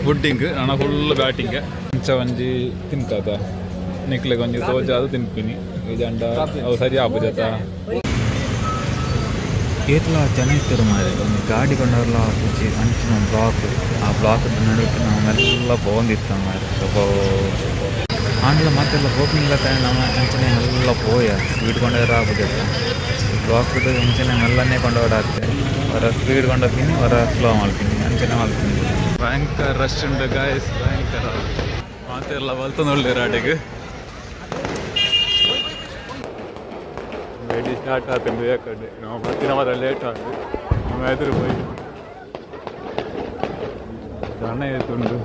Pudding ನನ full batting. ಇಂಚ ಒಂಜಿ ತಿನ್ಕದ ನಿಕ್ಲೆಗ್ ಒಂಜಿ ತೋಜಾದ್ ತಿನ್ಪಿನಿ. ಇಜಾಂಡ ಅವು ಸರಿ ಆಪುಜತ. ಏತ್ಲಾ ಜನ ಇತ್ತೆರ್ ಮಾರ್ರೆ, ಒಂಜಿ ಗಾಡಿ ಕೊಂಡರ್ಲ ಆಪುಜಿ, ಅಂಚಿನ ಬ್ಲಾಕ್. ಆ ಬ್ಲಾಕ್ ದ ನಡುಟ್ ನಮ ಮೆಲ್ಲ ಪೋವೊಂದಿತ್ತ ಮಾರ್ರೆ, ಅಬ್ಬೋ. ಆಂಡಲ ಮಾತೆರ್ಲ ಪೋಪಿನಿಲಕ ನಮ ಅಂಚನೆ ಮೆಲ್ಲ ಪೋಯ, ಸ್ಪೀಡ್ ಕೊಂಡೋಯೆರೆ ಆಪುಜತ. ಬ್ಲಾಕ್ ಡ್ ಇಂಚನೆ ಮೆಲ್ಲನೆ ಕೊಂಡೋಡಾತೆ. ಒರ ಸ್ಪೀಡ್ ಕೊಂಡೋಪಿನಿ, ಒರ ಸ್ಲೋ ಮಲ್ಪಿನಿ, ಅಂಚನೆ ಮಲ್ತಿನಿ. ಭಯಂಕರ ರಶ್ ಉಂಡು ಗಾಯ್ಸ್, ಭಯಂಕರ. ಮಾತೆರ್ಲ ಬಲ್ತೊಂದುಲ್ಲೆರ್ ಆಡೆಗ್. ವೆಡಿ ಸ್ಟಾರ್ಟ್ ಆತುಂಡು. ಯಾಕಂಡೆ ನಾವು ಬತ್ತಿನ ಮಾತ್ರ ಲೇಟ್ ಆಂಡ್. ನಮ್ಮ ಎದುರು ಪೋಯಿ ಜನ ಏತುಂಡು.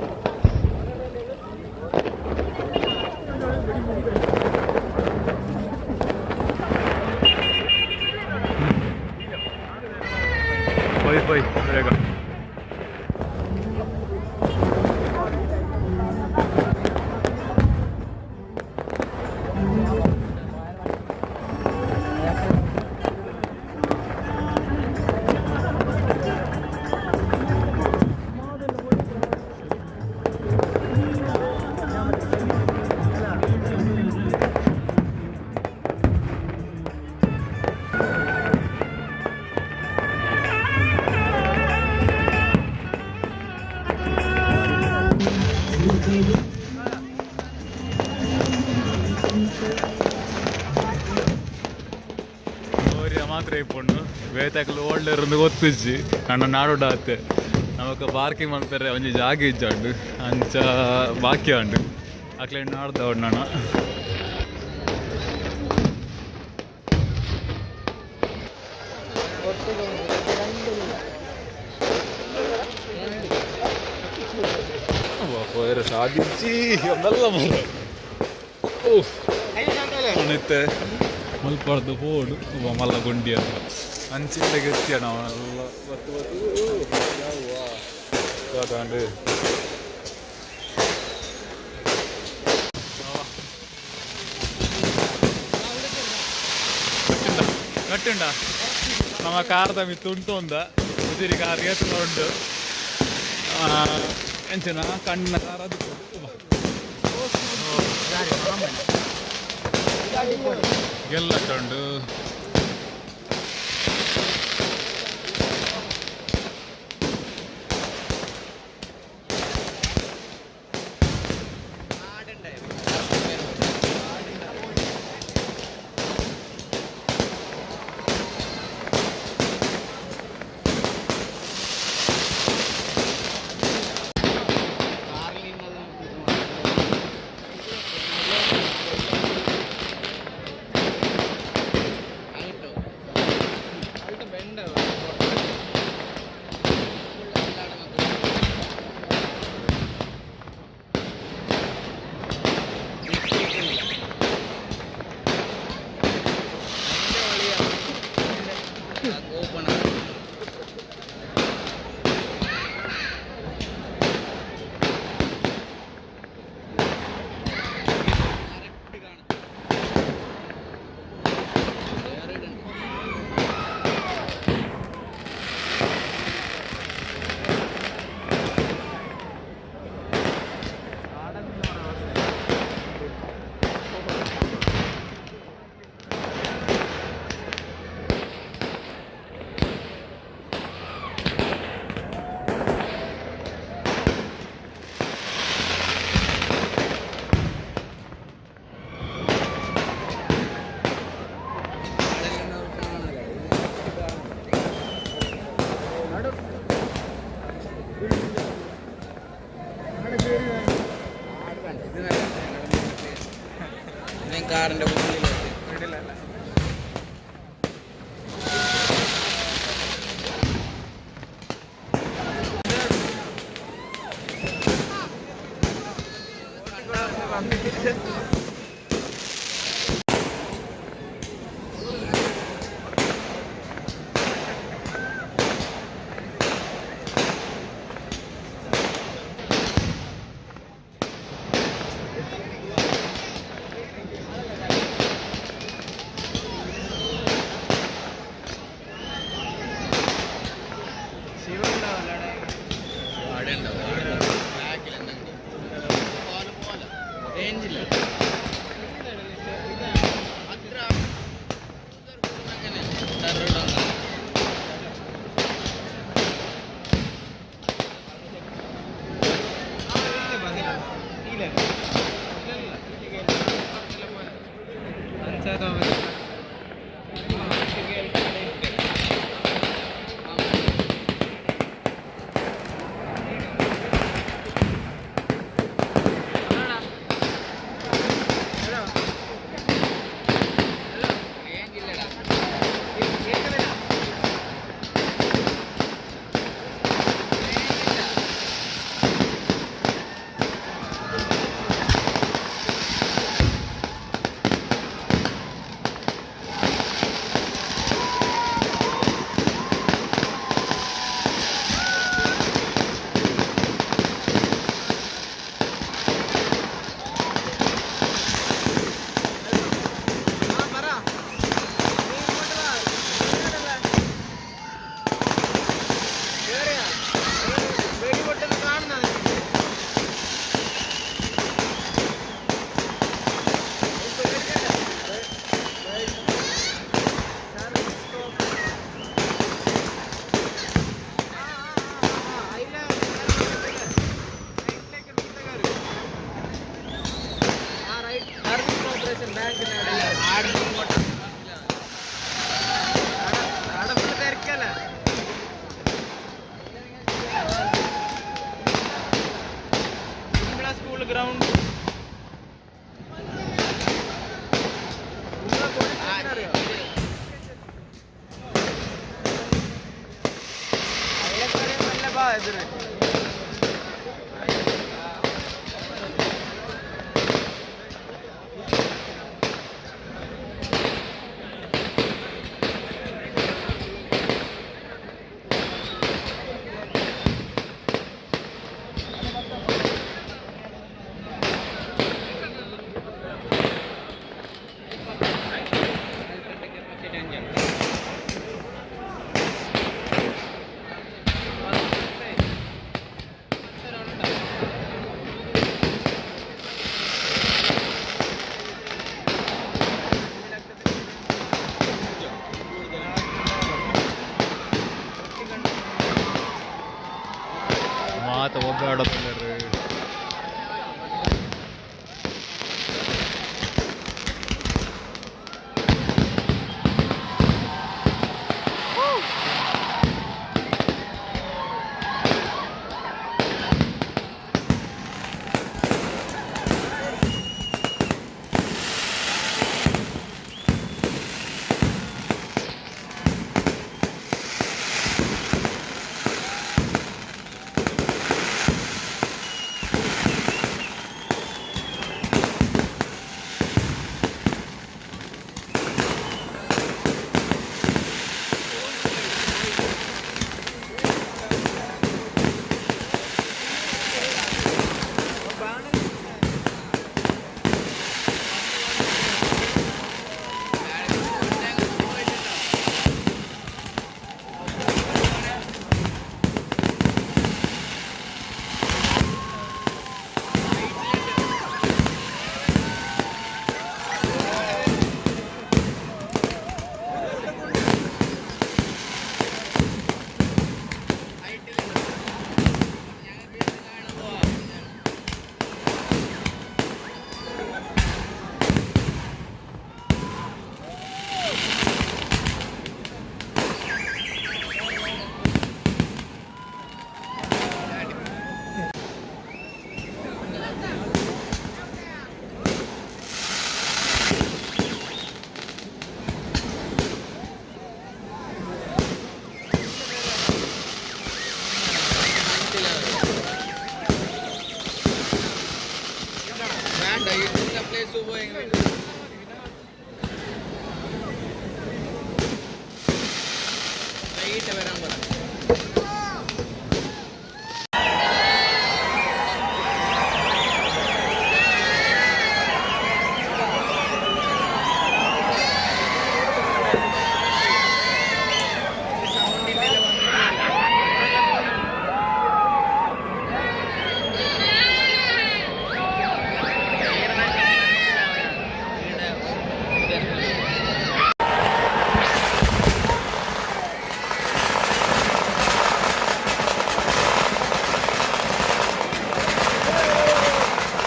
ಪೋಯ್ ಪೋಯ್ ಬೇಗ. ಓರಿಯ ಮಾತ್ರ ಇಪ್ಪುಂಡು, ಬೇತಕ್ಲು ಓಲ್ಡರ್ ಗೊತ್ತಿಜ್ಜಿ. ನನ್ನ ನಾಡುಡಾತೆ ನಮಕ್ ಪಾರ್ಕಿಂಗ್ ಮಲ್ಪೆರೆ ಒಂಜಿ ಜಾಗ ಇಜ್ಜಾಂಡು, ಅಂಚ ಬಾಕಿ ಆಂಡು. ಅಕ್ಲೆ ನಾಡ್ದವಡ್ ನಾನು. ಪೋಯೆರೆ ಸಾದಿಜ್ಜಿ, ಮೆಲ್ಲ ಮಲ್ಲ. ಓಹ್, ಇತ್ತೆ ಮುಲ್ಪರ್ದು ಪೋಡು. ಒಬ್ಬ ಮಲ್ಲ ಗುಂಡಿ ಅಂತ ಅಂಚಿಂದ ಎತ್ತಿಯ ನಾವು ಎಲ್ಲ ಬತ್ತು ಬತ್ತು ದಾದಾಂಡು. ಕಟ್ಟುಂಡ ನಮ್ಮ ಕಾರ್ದ ಮಿತ್ತು ಉಂಟು ಅಂದ ಉಜಿರಿ ಕಾರ್ ಏತ್ ಉಂಡು. ಎಂಚಿನ ಕಣ್ಣ ಕಾರ್ ಅದು. ಗೆಲ್ಲಟ್ಟುಂಡು. കാറിന്റെ ഉള്ളിൽ. School ground. ಮಾತ ಒಬ್ಬೆ ಆಡೋದಿಲ್ಲ.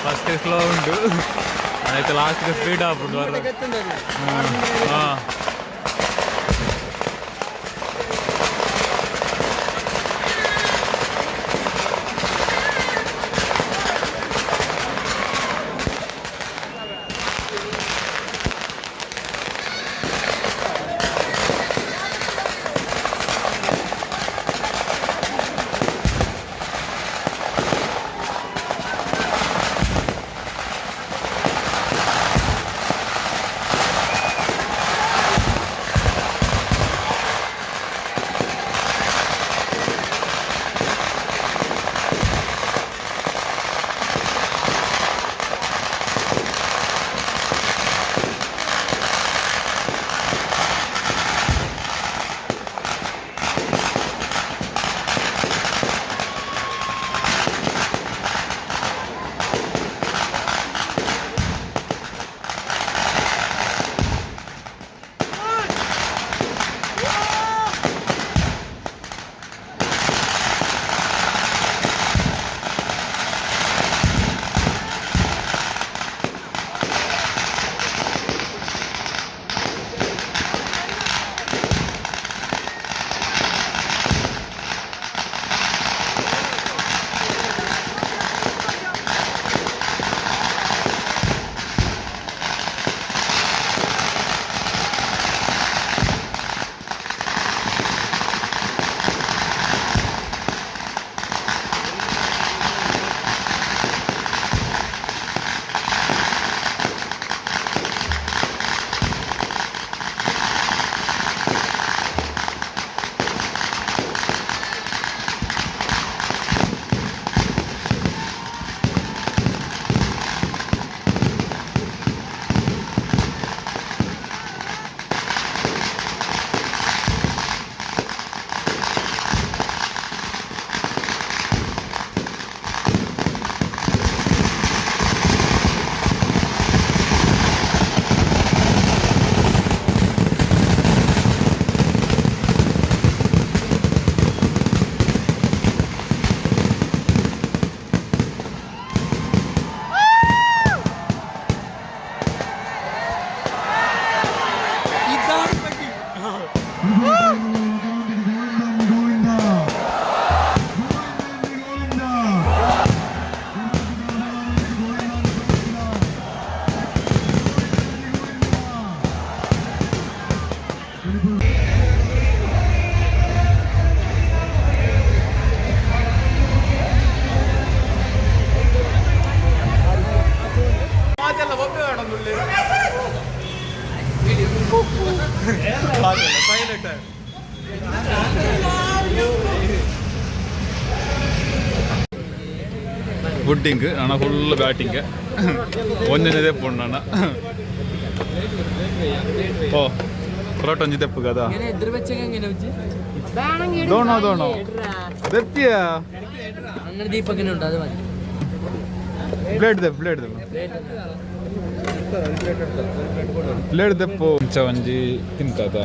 ಫಸ್ಟ್ ಸ್ಲೋ ಉಂಟು, ಆಯ್ತು, ಲಾಸ್ಟ್ ಸ್ಪೀಡ್ ಆಪುಂಡು. ಹಾಂ. ಪುಡ್ಡಿಂಗ್ ನನ ಫುಲ್ ಬ್ಯಾಟಿಂಗ್. ಒಂಜೊಂಜಿ ದೆಪ್ಪುಂಡು ನನ. ಓ, ಪರೋಟ ಒಂಜಿ ದೆಪ್ಪು ಗದ. ದೋಣೋ ದೋಣೋ ದೆಪ್ಪಿಯ. അങ്ങനെ ദീപകിനുണ്ട്, അത് മതി. ಪ್ಲೇಟ್ ದೆಪ್ಪು, ಪ್ಲೇಟ್ ದೆಪ್ಪು, ಪ್ಲೇಟ್ ದೆಪ್ಪು. ಇಂಚ ಒಂಜಿ ತಿಂತದ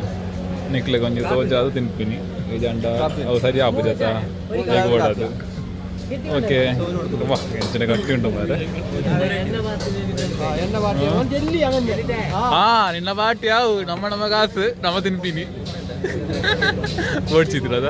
ನಿಕ್ಲೆಗ್ ಒಂಜಿ ತೋಜಾದ್ ತಿನ್ಪಿನಿ. ಇಜಾಂಡ ಅವು ಸರಿ ಆಪುಜತ, ಹೇಗೆ ಬೋಡದು. ಓಕೆ, ವಾ, ಎಂಚಿನ ಗಟ್ಟಿ ಉಂಟು ಮಾರೆ. ಹಾ, ನಿನ್ನ ಬಾಟಿ ಯಾವು? ನಮ್ಮ ನಮ್ಮ ಕಾಸು, ನಮ್ಮ ತಿನ್ಪಿನಿ. ಓಡ್ಸಿದ್ರದ.